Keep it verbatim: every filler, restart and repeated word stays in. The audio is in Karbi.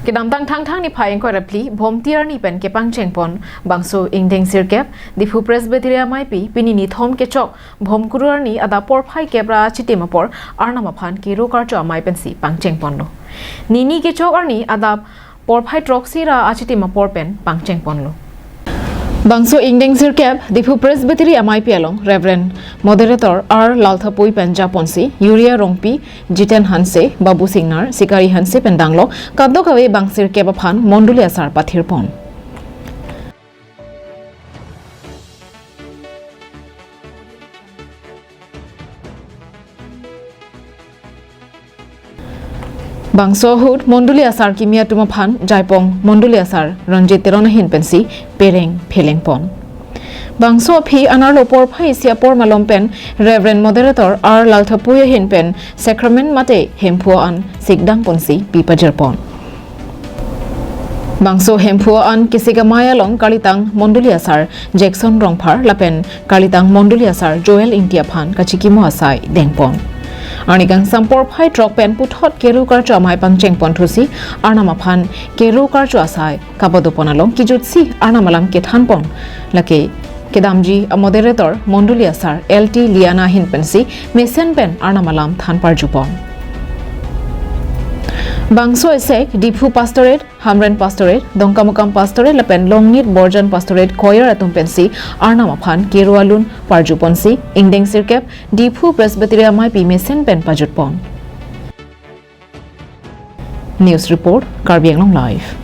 Kedamtang Thangthang niphai ingkoi ra phli Bhomti arni pen kepangcheng pon. Bangso ingdeng sirkep Diphu Presbytery ameipi pini nithom kechok Bhomkuru arni adap porphai kep ra achitim apor Arnam aphan kero karcho amei pensi pangcheng ponlo. Nini kechok arni adap porphai throksi ra achitim apor pen pangcheng ponlo. Bangso ingdeng sirkep Diphu Presbytery ameipi along Reverend Moderator R Lalthapui pen japonsi Yuria Rongpi, Jiten Hanse, Babu Singnar, Sikari Hanse pen danglo kadokave bang sirkep aphan mondoli asar pathir pon. Bangso ahut mondoli asar kimi atum aphan Jaipong mondoli asar Ranjit Teron ahin pensi pereng pheleng pon. Bangso aphi anerlo porphai isi apor malom pen Reverend Moderator R Lalthapui ahin pen sacrament mate hemphu an sikdang ponsi pi pajir pon. Bangso hemphu an kesik amei along kalitang mondoli asar Jackson Rongphar lapen kalitang mondoli asar Joel Ingti aphan kachikimo asai deng pon. Arni kangsam porphai throk pen puthot kero karcho amei pangcheng pon thusi Arnam aphan kero karcho asai kapado pon along kijutsi Arnam alam kethan pon. Lake kedamji a moderator mondoli asar L T Liana ahin pensi mesen pen Arnam alam than parju pon. Bangso esek Diphu Pastorate, Hamren Pastorate, Dongkamukam Pastorate lapen Longnit Borjan Pastorate Choir atum pensi Arnam aphan kero alun parju ponsi ingdeng sirkep Diphu Presbytery ameipi mesen pen pajut pon. News report, Karbi Anglong Live.